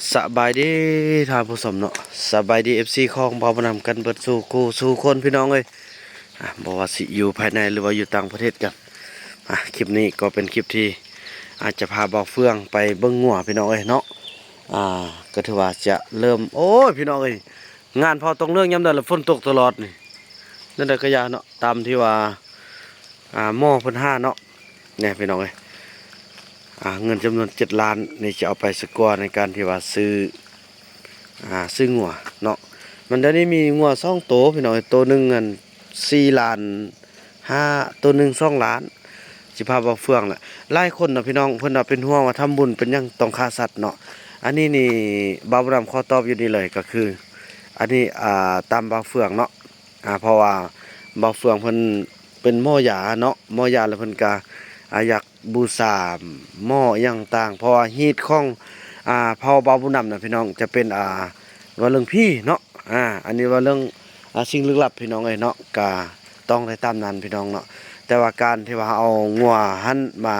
ສະບາຍດີທ່ານຜູ້ຊົມເນາະ, ສະບາຍດີ ເອັຟຊີ ຂອງເບົາບຸນນຳກັນເບິດສູ່ຄູ່ສູ່ຄົນພີ່ນ້ອງເອີຍ. ອ່າ ບໍ່ວ່າຊິຢູ່ພາຍໃນ ຫຼືວ່າຢູ່ຕ່າງປະເທດກັນ, ອ່າ ຄລິບນີ້ກໍເປັນຄລິບທີ່ອາດຈະພາເບົາເຟືອງໄປເບິ່ງງົວພີ່ນ້ອງເອີຍເນາະ. ອ່າ ກໍຖືວ່າຈະເລີ່ມ ໂອ້ຍ ພີ່ນ້ອງເອີຍ ງານເຜົາຕົງເລື່ອງຍາມໃດລະຝົນຕົກຕະຫຼອດນີ້ ແນວໃດກໍຢ່າເນາະ ຕາມທີ່ວ່າ ອ່າ ໝໍເພິ່ນຫາເນາະ. ນີ້ພີ່ນ້ອງເອີຍ ອ່າ ເງິນຈຳນວນເຈັດລ້ານນີ້ຈະເອົາໄປສະກວາໃນການທີ່ວ່າຊື້ ອ່າ ຊື້ງົວເນາະ. ມັນດຽວນີ້ມີງົວສອງໂຕພີ່ນ້ອງເອີຍ, ໂຕໜຶ່ງຫັ້ນສີ່ລ້ານຫ້າ ໂຕໜຶ່ງສອງລ້ານ. ຊິພາເບົາເຟືອງລະ ຫຼາຍຄົນເນາະພີ່ນ້ອງ ເພິ່ນວ່າເປັນຫ່ວງວ່າທຳບຸນເປັນຫຍັງຕ້ອງຂ້າສັດເນາະ. ອັນນີ້ນີ້ເບົາບຸນນຳຂໍຕອບຢູ່ນີ້ເລີຍ ກໍຄືອັນນີ້ ອ່າ ຕາມເບົາເຟືອງເນາະ. ອ່າ ເພາະວ່າເບົາເຟືອງເພິ່ນເປັນໝໍຢາເນາະ, ໝໍຢາ ແລ້ວເພິ່ນກະ ອ່າ ຢາກບູຊາໝໍອີ່ຫຍັງຕ່າງ ເພາະວ່າຮີດຂອງ ອ່າ ເຜົ່າເບົາບຸນນຳນະພີ່ນ້ອງ ຈະເປັນ ອ່າ ເວົ້າເລື່ອງຜີເນາະ. ອ່າ ອັນນີ້ເວົ້າເລື່ອງ ອ່າ ສິ່ງລຶກລັບພີ່ນ້ອງເອີຍເນາະ, ກະຕ້ອງໄດ້ຕາມນັ້ນພີ່ນ້ອງເນາະ. ແຕ່ວ່າການທີ່ວ່າເຮົາເອົາງົວຫັ້ນມາ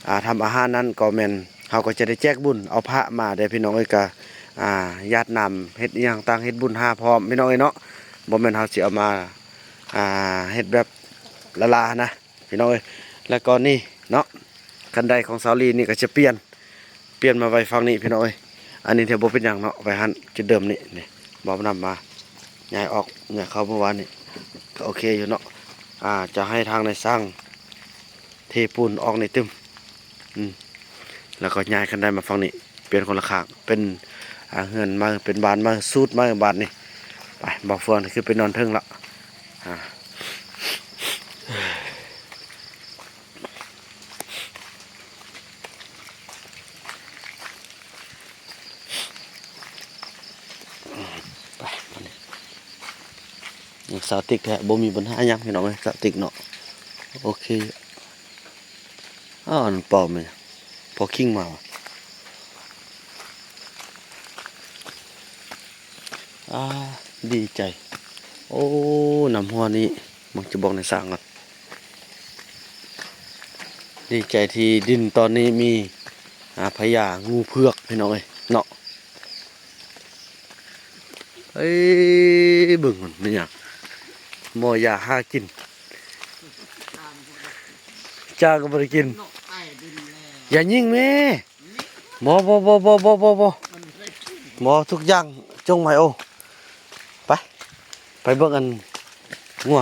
ອ່າ ທຳອາຫານນັ້ນກໍແມ່ນ ເຮົາກໍຈະໄດ້ແຈກບຸນ ເອົາພະມາເດ້ພີ່ນ້ອງເອີຍ, ກະ ອ່າ ຢາດນ້ຳເຮັດອີ່ຫຍັງຕ່າງ ເຮັດບຸນຫາພ້ອມພີ່ນ້ອງເອີຍເນາະ. ບໍ່ແມ່ນເຮົາຊິເອົາມາ ອ່າ ເຮັດແບບລ້າໆນະພີ່ນ້ອງເອີຍ. ແລ້ວກໍນີ້ເນາະ ຄັນໄດຂອງສາວລີນີ້ກໍຈະປ່ຽນ ປ່ຽນມາໄວ້ຝັ່ງນີ້ພີ່ນ້ອງເອີຍ. ອັນນີ້ຖືບໍ່ເປັນຫຍັງເນາະ ໄວ້ຫັ້ນຈຸດເດີມນີ້ ນີ້ ເບົານຳມາ ຍ້າຍອອກ ຍ້າຍເຂົ້າເມື່ອວານນີ້ ກໍໂອເຄຢູ່ເນາະ. ອ່າ ຈະໃຫ້ທາງນາຍຊ່າງເທປູນອອກນີ້ຕື່ມ ອືມ ແລ້ວກໍຍ້າຍຄັນໄດມາຝັ່ງນີ້ ປ່ຽນຄົນລະຂ້າງ ເປັນ ອ່າ ເຮືອນໃໝ່ ເປັນບ້ານໃໝ່ ສູດໃໝ່ບາດນີ້. ໄປ ເບົາເຟືອງນີ້ຄືໄປນອນເທິງລະ ອ່າ. ໄປ ບາດນີ້ ຍັງສາວຕິກແທ້ ບໍ່ມີບັນຫາຫຍັງພີ່ນ້ອງເອີຍ ສາວຕິກເນາະ. ໂອເຄ ອ້າວ ອັນປອມນີ້ ພໍຄິງມາຫວາ? ອ່າ ດີໃຈ. ໂອ້ ນ້ຳຮົ່ວນີ້ ເບິ່ງຈະບອກໃນສ້າງກ່ອນ. ດີໃຈທີ່ດິນຕອນນີ້ມີ ອ່າ ພະຍາງູເຜືອກພີ່ນ້ອງເອີຍເນາະ. ເອີຍ ເບິ່ງມັນແມ່ນຫຍັງ ໝໍຢາຫາກິນ ຈ້າກໍບໍ່ໄດ້ກິນ. ຢ່າຍິງແມ່. ບໍ່ ບໍ່ ບໍ່ ບໍ່ ບໍ່ ບໍ່ ບໍ່ ບໍ່ ທຸກຢ່າງຈົ່ງໄວ້. ໂອ້ ໄປ ໄປເບິ່ງອັນງົວ.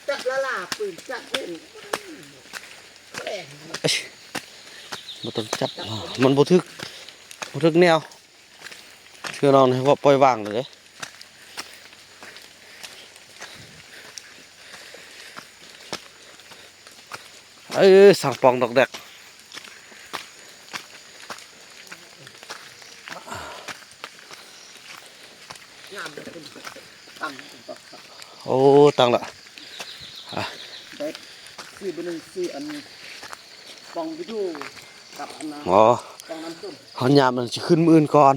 ຈັບລະລາປືນຈັບເຫັນ ເອີຍ ບໍ່ຕ້ອງຈັບ ມັນບໍ່ຖືກ ບໍ່ຖືກແນວ. ເທື່ອນ້ອງນີ້ວ່າປ່ອຍວາງເລີຍເດ້. ເອີ ສັງປ່ອງດອກແດກ. ໂອ້ ຕັ້ງລະ ອ່ະ ໄດ້ຊື້ເບີໜຶ່ງ ຊື້ອັນປ່ອງວິດີໂອກັບອັນນັ້ນ ອໍ ປ່ອງນ້ຳຕົ້ມ. ເຮົາຍາມມັນຊິຂຶ້ນມື້ອື່ນກ່ອນ.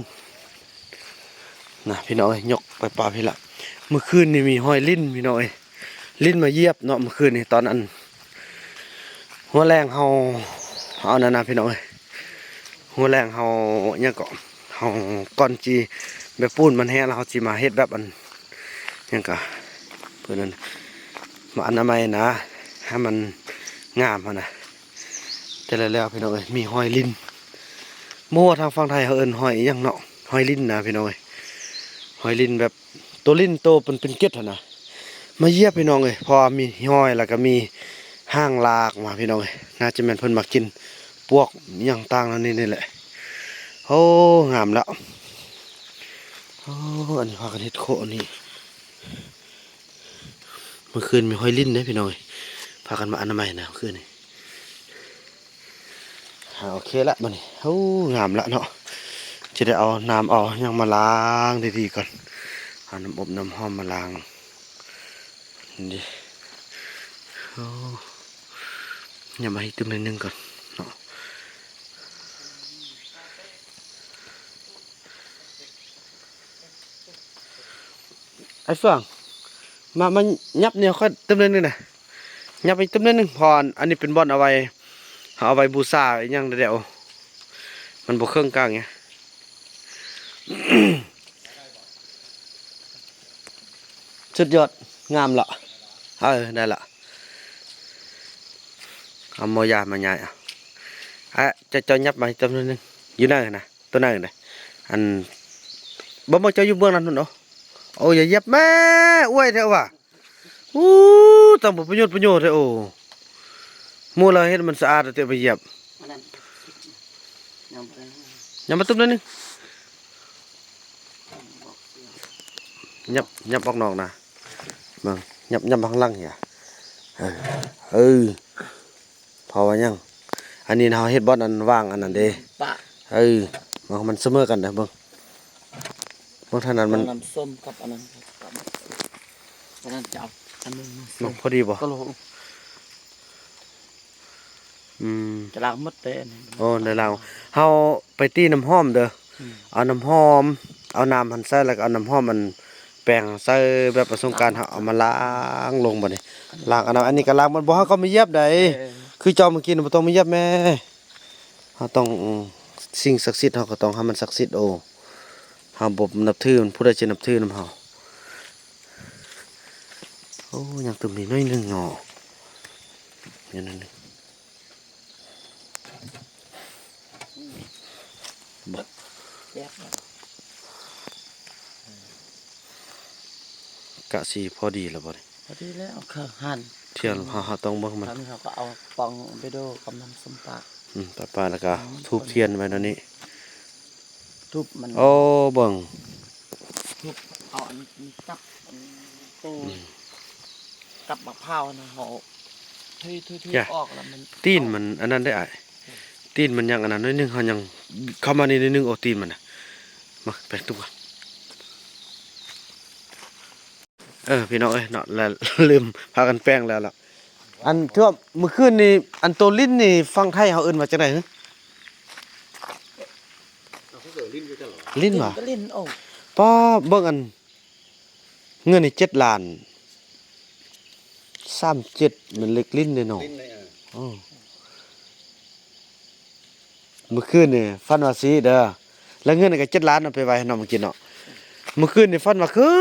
ນະ ພີ່ນ້ອງເອີຍ ຍົກໄປປ່າພີ້ລະ. ມື້ຄືນນີ້ມີຮອຍລິ້ນ ພີ່ນ້ອງເອີຍ ລິ້ນມາຢຽບເນາະ ມື້ຄືນນີ້. ຕອນອັນ ຫົວແລງເຮົາ ເຮົາອັນນັ້ນນະ ພີ່ນ້ອງເອີຍ ຫົວແລງເຮົາ ຫຍັງເກາະ ເຮົາ ກ່ອນຊິແບບປູນມັນແຫ້ງແລ້ວ ເຮົາຊິມາເຮັດແບບອັນ ຫຍັງກະ ເພິ່ນນັ້ນ ມາອະນາໄມນະ ໃຫ້ມັນງາມຫັ້ນນະ. ແຕ່ແລ້ວໆ ພີ່ນ້ອງເອີຍ ມີຮອຍລິ້ນ ບໍ່ຮູ້ວ່າທາງຝັ່ງໄທເຮົາເອີ້ນຮອຍອີ່ຫຍັງເນາະ ຮອຍລິ້ນນະ ພີ່ນ້ອງເອີຍ. ຮອຍລິ້ນແບບໂຕລິ້ນໂຕເປັນ ເປັນເກັດຫັ້ນນະ ມາຢຽບ ພີ່ນ້ອງເອີຍ. ເພາະວ່າມີຮອຍ ແລ້ວກໍມີຫາງລາກມາ ພີ່ນ້ອງເອີຍ. ໜ້າຈະແມ່ນເພິ່ນມາກິນປວກອີ່ຫຍັງຕ່າງເຫຼົ່ານີ້ນີ້ແຫຼະ. ໂອ້ ງາມແລ້ວ. ໂອ້ ອັນນີ້ພາກັນເຮັດໂຄະນີ້. ມື້ຄືນມີຮອຍລິ້ນເດ້ ພີ່ນ້ອງເອີຍ ພາກັນມາອະນາໄມນະ ມື້ຄືນນີ້. ອ່າ ໂອເຄລະ ບາດນີ້ ໂອ້ ງາມລະເນາະ. ຈະໄດ້ເອົານ້ຳເອົາຫຍັງມາລ້າງດີໆກ່ອນ ເອົານ້ຳອົບນ້ຳຫອມມາລ້າງ. ນີ້ ໂອ້ ຫຍັບມາອີກຕື່ມໜ້ອຍໜຶ່ງກ່ອນເນາະ. ໄອ້ເຟືອງ ມາ ມາຫຍັບແນວຂ້ອຍຕື່ມໜ້ອຍໜຶ່ງນະ ຫຍັບອີກຕື່ມໜ້ອຍໜຶ່ງ. ເພາະອັນ ອັນນີ້ເປັນບ່ອນເອົາໄວ້ ເຮົາເອົາໄວ້ບູຊາອີ່ຫຍັງແລ້ວ ມັນບໍ່ເຄິ່ງກາງຫຍັງ. ສຸດຍອດ ງາມລະ. ເອີ ໄດ້ລະ. ເອົາໝໍຢາມາຍ້າຍເອົາ. ອະ ເຈົ້າ ເຈົ້າຫຍັບມາອີກຕົວໜຶ່ງ ຢູ່ໃນຫັ້ນນະ ຕົວໃນຫັ້ນນະ. ອັນ ບໍ່ ບໍ່ ເຈົ້າຢູ່ເບື້ອງນັ້ນພຸ້ນ. ໂອ້ ໂອ້ ຢ່າຢຽບແມ່ ອວຍແທ້ວ່າ. ອູ້ ຈັ່ງບໍ່ປະໂຫຍດປະໂຫຍດແທ້. ໂອ້ ໝູ່ລາວເຮັດມັນສະອາດແຕ່ໄປຢຽບ. ອັນນັ້ນ ຍັງບໍ່ໄດ້ ຍັງມາຕຸ້ມໜ້ອຍໜຶ່ງ. ຫຍັບ ຫຍັບອອກນອກນະ ເບິ່ງ ຫຍັບ ຫຍັບມາຂ້າງຫຼັງເຮຍ. ເອີ ເອີ ເພາະວ່າຫຍັງ ອັນນີ້ເຮົາເຮັດບ່ອນອັນວາງອັນນັ້ນເດ້. ປະ ເອີ ເບິ່ງ ມັນສະເໝີກັນເດີ. ເບິ່ງ ເບິ່ງທາງນັ້ນມັນ ນ້ຳສົ້ມກັບອັນນັ້ນ ກັບອັນນັ້ນ ຈະເອົາອັນໜຶ່ງມາໃສ່ ເບິ່ງພໍດີບໍ່? ກໍໂລ ອືມ ຈະລ້າງໝົດເດ້ອັນນີ້. ໂອ້ ໄດ້ລ້າງ. ເຮົາໄປຕີນ້ຳຫອມເດີ. ອືມ ເອົານ້ຳຫອມ ເອົານ້ຳຫັ້ນໃສ່ ແລ້ວກໍເອົານ້ຳຫອມອັນແປງໃສ່ ແບບປະສົງການ ເຮົາເອົາມາລ້າງລົງບັດນີ້. ລ້າງອັນນັ້ນ ອັນນີ້ກໍລ້າງໝົດ. ບໍ່ ເຮົາກໍມາຢຽບໄດ. ເອີ ຄືເຈົ້າເມື່ອກີ້ນະ ບໍ່ຕ້ອງມາຢຽບແມ່. ເຮົາຕ້ອງ ອືມ ສິ່ງສັກສິດ ເຮົາກໍຕ້ອງໃຫ້ມັນສັກສິດ. ໂອ້ ເຮົາບໍ່ນັບຖື ຜູ້ໃດຈະນັບຖືນຳເຮົາ? ໂອ້ ຍັງຕື່ມອີກໜ້ອຍໜຶ່ງເນາະ ຍັງໜ້ອຍໜຶ່ງ. ກະຊິພໍດີແລ້ວບໍ່ນີ້? ພໍດີແລ້ວ ເຄີງຫັ້ນ ທ່ຽວເຮົາ ເຮົາຕ້ອງເບິ່ງມັນ. ເຮົາກໍເອົາປ່ອງເບໂດກັບນ້ຳສົ້ມປາ. ອືມ ປາ ປາ ແລ້ວກໍ ອືມ ທູບທຽນໄວ້ແນວນີ້. ທູບມັນ ໂອ້ ເບິ່ງ ທູບ ເອົາອັນນີ້ກັບ ອັນໂຕ ອືມ ກັບໝາກພ້າວຫັ້ນນະ ເຮົາ ທຸຍໆໆ ອອກແລ້ວມັນ ຕີນມັນອັນນັ້ນໄດ໋ອ້າຍ. ຕີນມັນຍັງອັນນັ້ນໜ້ອຍໜຶ່ງ ເຮົາຍັງເຂົ້າມານີ້ໜ້ອຍໜຶ່ງ. ໂອ້ ຕີນມັນນະ ມາແປງຕຸ້ມກ່ອນ. ເອີ ພີ່ນ້ອງເອີຍເນາະ ແລະ ລືມພາກັນແປງແລ້ວລະ. ອັນ ເທື່ອມື້ຄືນນີ້ ອັນໂຕລິ້ນນີ້ ຝັ່ງໄທເຮົາເອີ້ນວ່າຈັ່ງໃດຫື? ລິ້ນຫວາ? ລິ້ນກໍລິ້ນ. ໂອ້ ປ້າ ເບິ່ງອັນ ເງິນນີ້ເຈັດລ້ານ ສາມເຈັດ ແມ່ນເລກລິ້ນເດ້ເນາະ. ລິ້ນເດ້ ເອີ ເອີ. ມື້ຄືນນີ້ຝັນວ່າຊີ້ເດີ ແລ້ວເງິນກໍເຈັດລ້ານເອົາໄປໄວ້ໃຫ້ນ້ອງກິນເນາະ. ມື້ຄືນນີ້ຝັນວ່າຂຶ້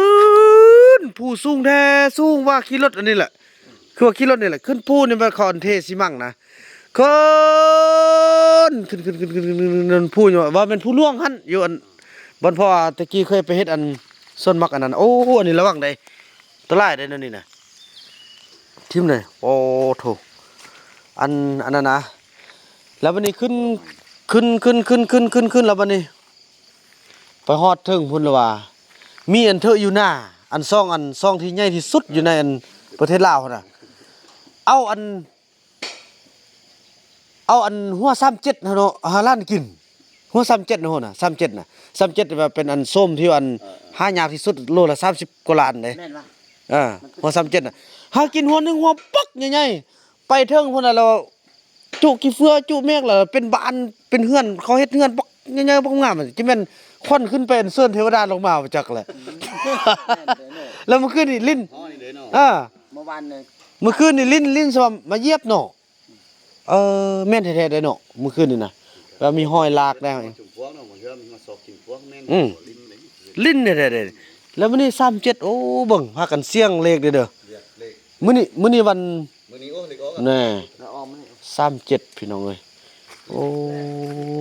ນພູສູງແທ້ ສູງວ່າຂີ່ລົດອັນນີ້ແຫຼະ ຄືວ່າຂີ່ລົດນີ້ແຫຼະ ຂຶ້ນພູນີ້ ແມ່ນເຂົາອັນເທຊີມັງນະ ຂຶ້ນ ຂຶ້ນ ຂຶ້ນ ຂຶ້ນ ຂຶ້ນ ຂຶ້ນ ຂຶ້ນພູຢູ່ ວ່າແມ່ນພູຫຼວງຫັ້ນ ຢູ່ອັນ ບ່ອນພໍ່ຕະກີ້ເຄີຍໄປເຮັດອັນສວນໝາກອັນນັ້ນ. ໂອ້ ອັນນີ້ລະວັງເດ້ ອັນຕະລາຍເດ້ແນວນີ້ນະ. ຖິ້ມເລີຍ. ໂອ້ໂທ້ ອັນ ອັນນັ້ນນະ ແລ້ວບັດນີ້ຂຶ້ນ ຂຶ້ນ ຂຶ້ນ ແລ້ວບັດນີ້ໄປຮອດເທິງພຸ້ນລະວ່າ ມີອັນເທີຢູ່ໜ້າ ອັນຊ່ອງ ອັນຊ່ອງທີ່ໃຫຍ່ທີ່ສຸດຢູ່ໃນອັນປະເທດລາວຫັ້ນນະ ເອົາອັນ ເອົາອັນຫົວສາມເຈັດຫັ້ນເນາະ ຫາລ້ານກິນ ຫົວສາມເຈັດຫັ້ນນະ ສາມເຈັດນະ ສາມເຈັດວ່າເປັນອັນໂສມທີ່ອັນ ເອີ ຫາຍາກທີ່ສຸດ ໂລລະສາມສິບກວ່າລ້ານເດ້. ແມ່ນຫວາ? ເອີ ຫົວສາມເຈັດນະ ຫາກິນຫົວໜຶ່ງ ຫົວບັກໃຫຍ່ໆ ໄປເທິງພຸ້ນນະ ແລ້ວຈຸຂີ້ເຟືອຈຸແມກ ແລ້ວເປັນບ້ານເປັນເຮືອນ ເຂົາເຮັດເຮືອນບັກໃຫຍ່ໆ ບັກງາມ ຊິແມ່ນຄວັນຂຶ້ນໄປອັນເຊີນເທວະດາລົງມາບໍ່ຈັກແຫຼະ. ອືມ ແລ້ວມື້ຄືນນີ້ລິ້ນ ເອີ ເມື່ອວານນີ້ ມື້ຄືນນີ້ລິ້ນ ລິ້ນຊະວ່າມາຢຽບເນາະ. ເອີ ແມ່ນແທ້ໆເດ້ເນາະ ມື້ຄືນນີ້ນະ ວ່າມີຮອຍລາກແລ້ວ. ອືມ ລິ້ນແທ້ໆເດ້. ແລ້ວມື້ນີ້ສາມເຈັດ ໂອ້ ເບິ່ງ ພາກັນສ່ຽງເລກເດ້ເດີ ມື້ນີ້ ມື້ນີ້ວັນ ມື້ນີ້ ໂອ້ ເລກອອກ ແນ່ ສາມເຈັດ ພີ່ນ້ອງເອີຍ. ໂອ້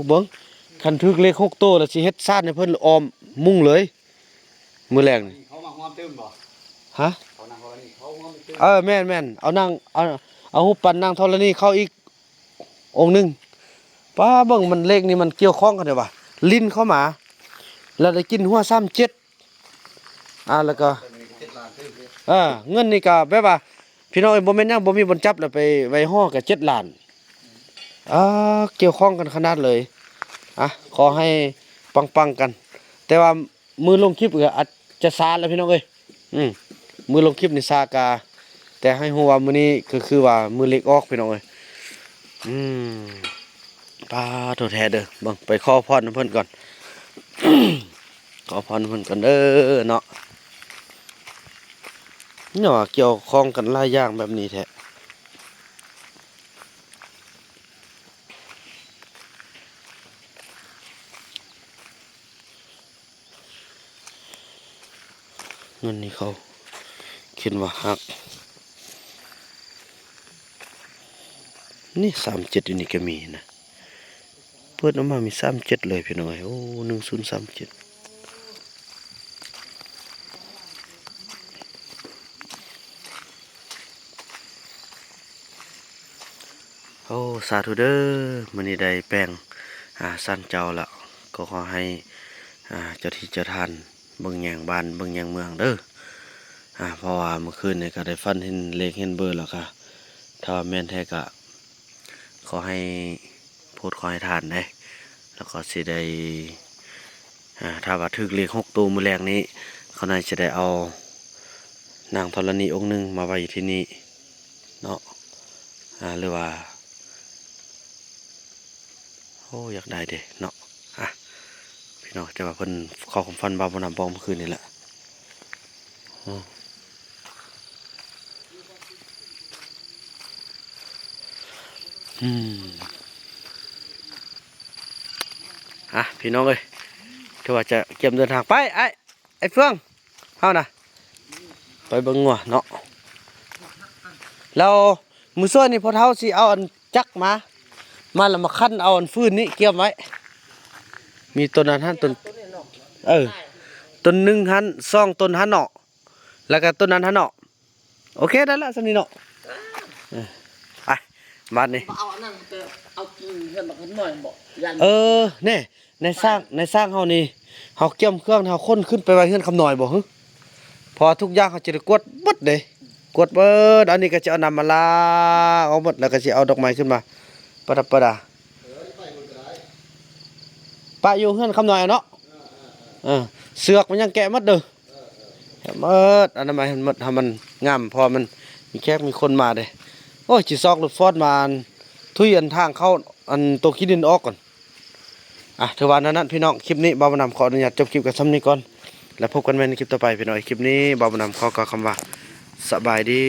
ເບິ່ງ ຄັນຖືກເລກຫົກໂຕ ແລ້ວຊິເຮັດສານໃຫ້ເພິ່ນອ້ອມມຸງເລີຍ. ມື້ແລງນີ້ ເຂົາມາຮ່ວມຕື່ມບໍ່? ຮະ? ເຂົານາງທໍລະນີເຂົ້າຮ່ວມຕື່ມ. ເອີ ແມ່ນໆ ເອົານາງ ເອົາ ເອົາຮູບປັ້ນນາງທໍລະນີເຂົ້າອີກອົງໜຶ່ງ. ປ້າ ເບິ່ງມັນ ເລກນີ້ມັນກ່ຽວຂ້ອງກັນເດ້ວ່າ ລິ້ນເຂົ້າມາ ແລ້ວໄດ້ກິນຫົວສາມເຈັດ ອ່າ ແລ້ວກໍ ເອີ ເງິນນີ້ກໍແບບວ່າ ພີ່ນ້ອງເອີຍ ບໍ່ແມ່ນຫຍັງ ບໍ່ມີບ່ອນຈັບ ແລ້ວໄປໄວ້ຫໍກໍເຈັດລ້ານ. ອ່າ ກ່ຽວຂ້ອງກັນຂະໜາດເລີຍ. ອ່ະ ຂໍໃຫ້ປັງໆກັນ ແຕ່ວ່າ ມື້ລົງຄລິບກໍອາດຈະຊ້າແຫຼະພີ່ນ້ອງເອີຍ. ອືມ ມື້ລົງຄລິບນີ້ຊ້າກາ ແຕ່ໃຫ້ຮູ້ວ່າມື້ນີ້ກໍຄືວ່າມື້ເລກອອກພີ່ນ້ອງເອີຍ. ອືມ ປາໂທແທ້ເດີ. ເບິ່ງ ໄປຂໍພອນນຳເພິ່ນກ່ອນ ຂໍພອນນຳເພິ່ນກ່ອນເດີເນາະ. ເນາະ ກ່ຽວຂ້ອງກັນຫຼາຍຢ່າງແບບນີ້ແທ້. ເງິນນີ້ເຂົາຂຽນວ່າຮັກ ນີ້ ສາມເຈັດ ຢູ່ນີ້ກໍມີນະ ເປີດອອກມາມີ ສາມເຈັດ ເລີຍພີ່ນ້ອງເອີຍ. ໂອ້ ໜຶ່ງສູນສາມເຈັດ. ໂອ້ ສາທຸເດີ້ ມື້ນີ້ໄດ້ແປງ ອາ ສານເຈົ້າແລ້ວ ກໍຂໍໃຫ້ ອາ ເຈົ້າທີ່ເຈົ້າທານເບິ່ງແຍງບ້ານເບິ່ງແຍງເມືອງເດີ້ ອາ ເພາະວ່າມື້ຄືນນີ້ກໍໄດ້ຝັນເຫັນເລກເຫັນເບີແລ້ວ ກໍຖ້າວ່າແມ່ນແທ້ກໍຂໍໃຫ້ໂພດຂໍໃຫ້ທານເດ້ ແລ້ວກໍຊິໄດ້ ອາ ຖ້າວ່າຖືກເລກຫົກໂຕມື້ແລງນີ້ ຂ້ານ້ອຍຈະໄດ້ເອົານາງທໍລະນີອົງໜຶ່ງມາໄວ້ຢູ່ທີ່ນີ້ເນາະ ອາ ຫຼືວ່າ ໂອ້ ຢາກໄດ້ເດເນາະ ອາ ພີ່ນ້ອງ ແຕ່ວ່າເພິ່ນເຂົ້າຄວາມຝັນບ່າວບຸນນຳບອກມື້ຄືນນີ້ແຫຼະ ອືມ ອາ ພີ່ນ້ອງເອີຍ ຖືວ່າຈະກຽມເດີນທາງໄປ ອ້າຍ ໄອ້ເຟືອງ ເຮົານະ ໄປເບິ່ງງົວເນາະ ແລ້ວມື້ຊວຍນີ້ພໍ່ເຖົ້າຊິເອົາອັນຈັກມາ ມາແລ້ວມາຂັນເອົາອັນຟືນນີ້ກຽມໄວ້ ມີຕົ້ນນັ້ນຫັ້ນ ຕົ້ນ ເອີ ຕົ້ນໜຶ່ງຫັ້ນ ສອງຕົ້ນຫັ້ນເນາະ ແລ້ວກໍຕົ້ນນັ້ນຫັ້ນເນາະ ໂອເຄ ໄດ້ລະສ່ຳນີ້ເນາະ ເອີ ໄປ ບາດນີ້ ບໍ່ເອົາອັນນັ້ນ ແຕ່ເອົາກິ່ງເຮືອນບັກຄຳນ້ອຍບໍ ຢ້ານ ເອີ ແນ່ ໃນຊ້າງ ໃນຊ້າງເຮົານີ້ ເຮົາກຽມເຄື່ອງ ເຮົາຂົນຂຶ້ນໄປໄວ້ເຮືອນຄຳນ້ອຍບໍຫຶ ເພາະວ່າທຸກຢ່າງເຮົາຈະໄດ້ກວດເບິດເດ້ ກວດເບິດ ອັນນີ້ກໍຈະເອົານ້ຳມາລ້າງອອກເບິດ ແລ້ວກໍຊິເອົາດອກໄມ້ຂຶ້ນມາປະດັບປະດາ ປະຢູ່ເຮືອນຄຳນ້ອຍເນາະ ເອີ ເຊືອກມັນຍັງແກະໝົດເດີ້ ເບິດ ອະນາໄມໃຫ້ມັນເບິດ ໃຫ້ມັນງາມ ເພາະວ່າມັນມີແຂກມີຄົນມາເດ້ ໂອ້ຍ ຊິຊອກລົດຟອດມາ ອັນ ທຸຍ ອັນ ທາງເຂົ້າ ອັນ ໂຕະຂີ້ດິນອອກກ່ອນ ອາ ຖືວ່າແນວນັ້ນພີ່ນ້ອງ ຄລິບນີ້ບ່າວບຸນນຳຂໍອະນຸຍາດຈົບຄລິບກັນສ່ຳນີ້ກ່ອນ ແລ້ວພົບກັນໃໝ່ໃນຄລິບຕໍ່ໄປພີ່ນ້ອງ ຄລິບນີ້ບ່າວບຸນນຳຂໍກ່າວຄຳວ່າ ສະບາຍດີ.